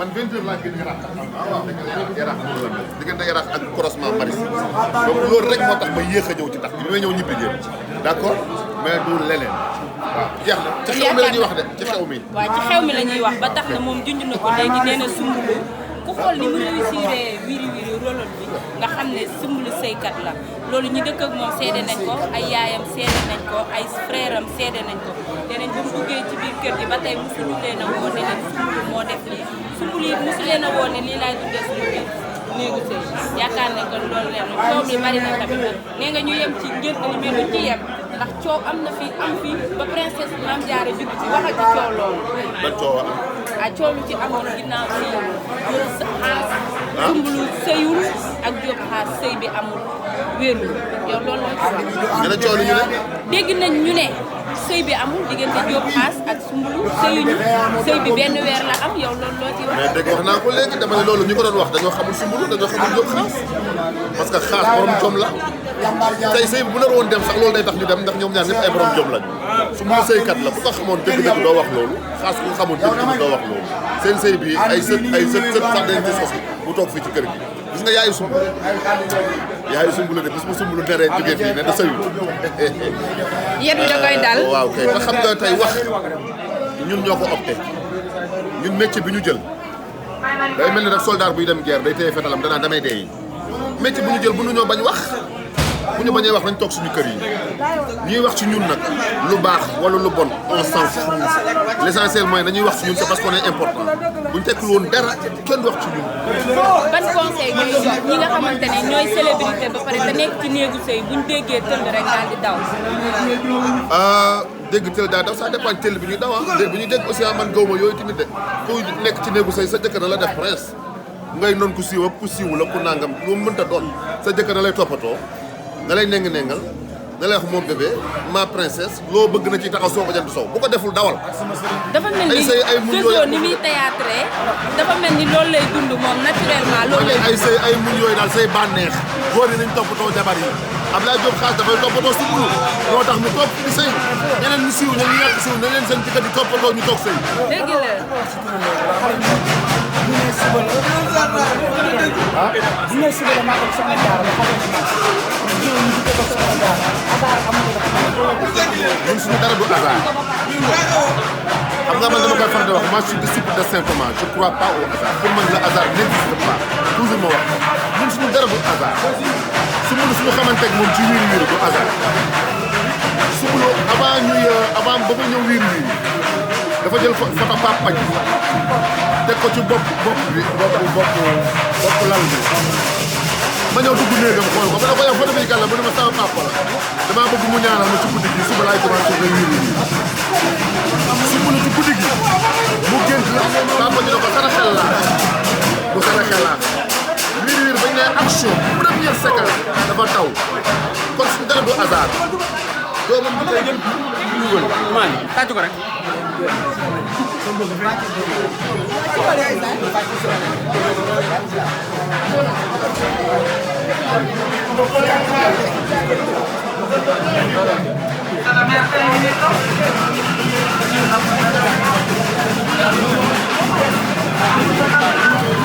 man 20h laa gën Yaraax diggante Yaraax ak croisement Maris donc loolu rek moo tax ma yéex a ñëw ci tax bi may ñëw ñibbi jéem d'accord mais du leneen waaw jeex na ci xew mi la ñuy wax de ci xew mi. waaw ci xew mi la ñuy wax ba tax na moom junj na ko léegi nee na Soumboulou ku xool ni mu réussir wiri wiri rôle bi nga xam ne Soumboulou sëykat la loolu ñu dëkk ak moom seede nañ ko ay yaayam seede nañ ko ay frère am seede nañ ko nee nañ bu mu duggee ci biir kër gi ba tey mosuñu leen a woo ne leen Soumboulou moo def lii Soumboulou it mosu leen a woo ne lii laay dundee suñu biir néegu sëy yaakaar nañ ko loolu leen coow bi bari na tamit nag nee nga ñu yem ci ngénte li mais duñ ci yem ndax coow am na fi am fi ba princesse Mame Diarra dugg ci waxal ci coow loolu. ban coow am. ah coow lu ci amoon ginnaaw si Diop Xaas. Soumboulou sëyul ak Diop Xaas sëy bi amul wérul yow loolu la ci wax. nga ne coow li ñu ne. dégg nañ ñu ne sëy bi amul diggante Diop Xaas ak Soumboulou sëyuñu sëy bi benn weer la am yow loolu loo ci wax. mais dégg wax naa ko léegi dama ne loolu ñu ko doon wax dañoo xamul Soumboulou dañoo xamul Diop Xaas parce que Xaas borom jom la tey sëy bu nar woon dem sax loolu day tax ñu dem ndax ñoom ñaar ñëpp ay borom jom lañu Soumboulou sëykat la bu ko xamoon dëgg-dëgg doo wax loolu Xaas ku ko xamoon dëgg-dëgg doo wax loolu seen sëy bi ay sët sax dañ ci sos bu toog fii ci kër gi gis nga yaayu Soumboulou de bis bu Soumboulou neree jógee fii ne da sëyul yéen da koy dal waaw kay te xam nga tey wax ñun ñoo ko opté ñun métier bi ñu jël day mel ni rek soldat buy dem guerre day téye fetalam danaa damay dee yi métier bu ñu jël bu ñu ñoo bañ wax bu ñu bañee wax nañ toog suñu kër yi ñuy wax ci ñun nag lu baax wala lu bon on s'en fout l'essentiel mooy dañuy wax ci ñun c'est parce qu'on est important bu ñu tekkul woon dara kenn wax ci ñun. ban conseil ngay jox ñi nga xamante ne ñooy célébrité ba pare te nekk ci néegu sëy buñ déggee tëll rek daal di daw. dégg tëll daal daw ça dépend tëll bi ñuy daw dégg bi ñuy dégg aussi man gawma yooyu tamit de ku nekk ci néegu sëy sa jëkkër la def prince ngay noon ku siiw ak ku siiw la ku nangam lu mu mënta doon sa jëkkër da lay toppatoo da lay nengal da lay wax moom bébé ma princesse loo bëgg na ci taxaw soo ko jant sow bu ko deful dawal. dafa mel ni Jojo ni muy théâtre dafa mel ni loolu lay dund moom naturellement loolu lay ay say ay muñ yooyu daal say bànneex góor yi nañ toppatoo jabar yi Abdoulaye Diop Xaas dafay toppatoo Soumboulou moo tax mu topp di sëy ñeneen ñu siiw ñeneen ñu ñàkk siiw na leen seen jëkkër di toppatoo ñu toog sëy. dëgg la. ñun suñu dara du hasard xam nga man dama koy faral di wax moi je suis disciple de Saint Thomas je crois pas au hasard pour man le hasard n'existe pas toujours ma wax ñun suñu dara du hasard Soumboulou suñu xamante ak moom ci wiiri wiiri du hasard Soumboulou avant ba ma ñëw wiiri wiiri dafa jël photo Pape Pagne teg ko ci bopp lal bi ma ñëw dugg néegam xool ko ma ne ko yow photo bi kan la mu ne ma sama papa la damaa bëgg mu ñaanal ma ci guddi gi suba laay commencé nga wiiri wiiri Soumboulou ci guddi gi mu gént la papa ñu ne ko sana xel laa bu sana xel laa wiiri wiiri bañ ne action première séquence dafa taw kon suñu dara du hasard doomam bi koy dugal maan tàcc ko rek Thank you.